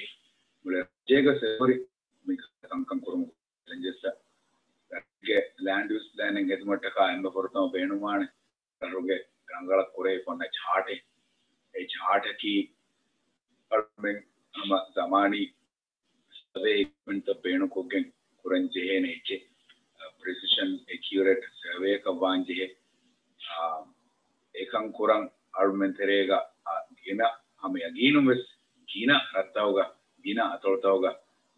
މުޅި ރާއްޖޭގަ ހުރި މި ކަންކަން ކުރުމުގެ ޗެލެންޖަސްތައް. ރާއްޖޭގެ ލޭންޑް ޔޫސް ޕްލޭނިން ހެދުމަށްޓަކާ އެންމެ ފުރަތަމަ ބޭނުންވާނެ ރަށުގެ ރަނގަޅަށް ކުރެވިފަ އޮންނަ ޗާޓެއް. އެ ޗާޓަކީ އަޅުމެން ހަމަ ޒަމާނީ ސަރވޭ އިކްއިޕްމަންޓްތައް ބޭނުންކޮށްގެން ކުރަން ޖެހޭނެ އެއްޗެއް، އަ، ޕްރިސިޝަން އެކިއުރޭޓް ސަރވޭއަކަށް ވާން ޖެހޭ. އާ، އެކަން ކުރަން އަޅުމެން ތެރޭގަ، އާ، ގިނަ ހަމަ ޔަގީނުން ވެސް ގިނަ ރަށްތަކުގަ، ގިނަ އަތޮޅުތަކުގަ،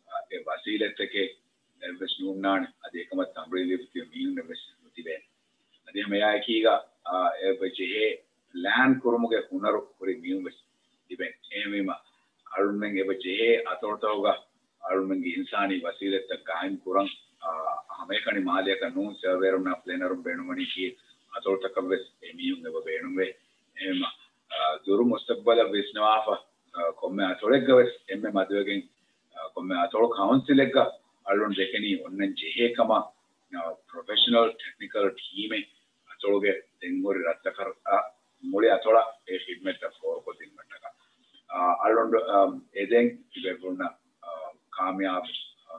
އާ، އެ ވަސީލަތްތަކެއް އެއްވެސް ނޯންނާނެ. އަދި އެކަމަށް ތަމްރީން ލިބިފި މީހުންނެއް ވެސް ނުތިބޭނެ. އަދި ހަމަ އެއާއެކީގަ، އާ، އެބަ ޖެހޭ ޕްލޭން ކުރުމުގެ ހުނަރު ހުރި މީހުން ވެސް ތިބެން. އެހެންވީމަ، އަޅުމެން އެބަ ޖެހޭ އަތޮޅުތަކުގަ އަޅުމެންގެ އިންސާނީ ވަސީލަތްތައް ގާއިމް ކުރަން، އާ، ހަމައެކަނި މާލެއަކަށް ނޫން، ސަރވޭއަރުންނާ ޕްލޭނަރުން ބޭނުންވަނީކީ އަތޮޅުތަކަށް ވެސް އެ މީހުން އެބަ ބޭނުންވޭ. އެހެންވީމަ، އާ، ދުރު މުސްތަގްބަލަށް ވިސްނަވާފަ، އާ، ކޮންމެ އަތޮޅެއްގަ ވެސް އެންމެ މަދުވެގެން، އާ، ކޮންމެ އަތޮޅު ކައުންސިލެއްގަ އަޅުން ދެކެނީ އޮންނަން ޖެހޭ ކަމަށް، އާ، ޕްރޮފެޝަނަލް ޓެކްނިކަލް ޓީމެއް އަތޮޅުގެ ދެންހުރި ރަށްތަކަށް، އާ، މުޅި އަތޮޅަށް އެ ޚިދްމަތްތައް ފޯރުކޮށްދިނުމަށްޓަކާ، އާ، އަޅުގަނޑު، އާ، އެދެން ތިބޭފުޅުންނަށް، އާ، ކާމިޔާބު، އާ،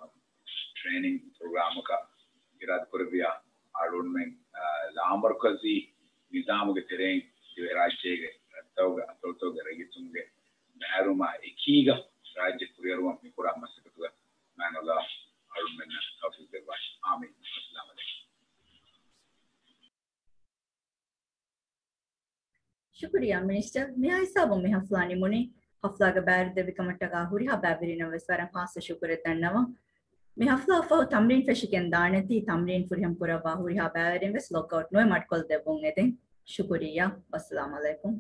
ޓްރޭނިން ޕްރޮގްރާމަކަށް އިރާދަކުރެއްވިޔާ އަޅުގަނޑުމެން، އާ، ލާމަރުކަޒީ ނިޒާމުގެ ތެރެއިން ދިވެހިރާއްޖޭގެ ރަށްތަކުގެ އަތޮޅުތަކުގެ ރައްޔިތުންގެ ބައިވެރިވުމާ އެކީގަ ރާއްޖެ ކުރިއަރުވަން މިކުރާ މަސައްކަތުގަ މާތް ﷲ އަޅުގަނޑުމެންނަށް ތައުފީޤު ދެއްވާށި. އާމީން. އައްސަލާމު ޢަލައިކުމް. ޝުކުރިއްޔާ މިނިސްޓަރ، މިހާ ހިސާބުން މި ހަފްލާ ނިމުނީ. ހަފްލާގަ ބައިވެރި ދެއްވި ކަމަށްޓަކާ ހުރިހާ ބައިވެރިންނަށް ވެސް ވަރަށް ހާއްސަ ޝުކުރެއް ދަންނަވަން. މި ހަފްލާ ފަހު ތަމްރީން ފެށިގެން ދާނެތީ، ތަމްރީން ފުރިހަމަ ކުރައްވާ ހުރިހާ ބައިވެރިން ވެސް ލޮގްއައުޓް ނުވެ މަޑުކޮށްލަދެއްވުން އެދެން. ޝުކުރިއްޔާ. ވައްސަލާމް އަލައިކުމް.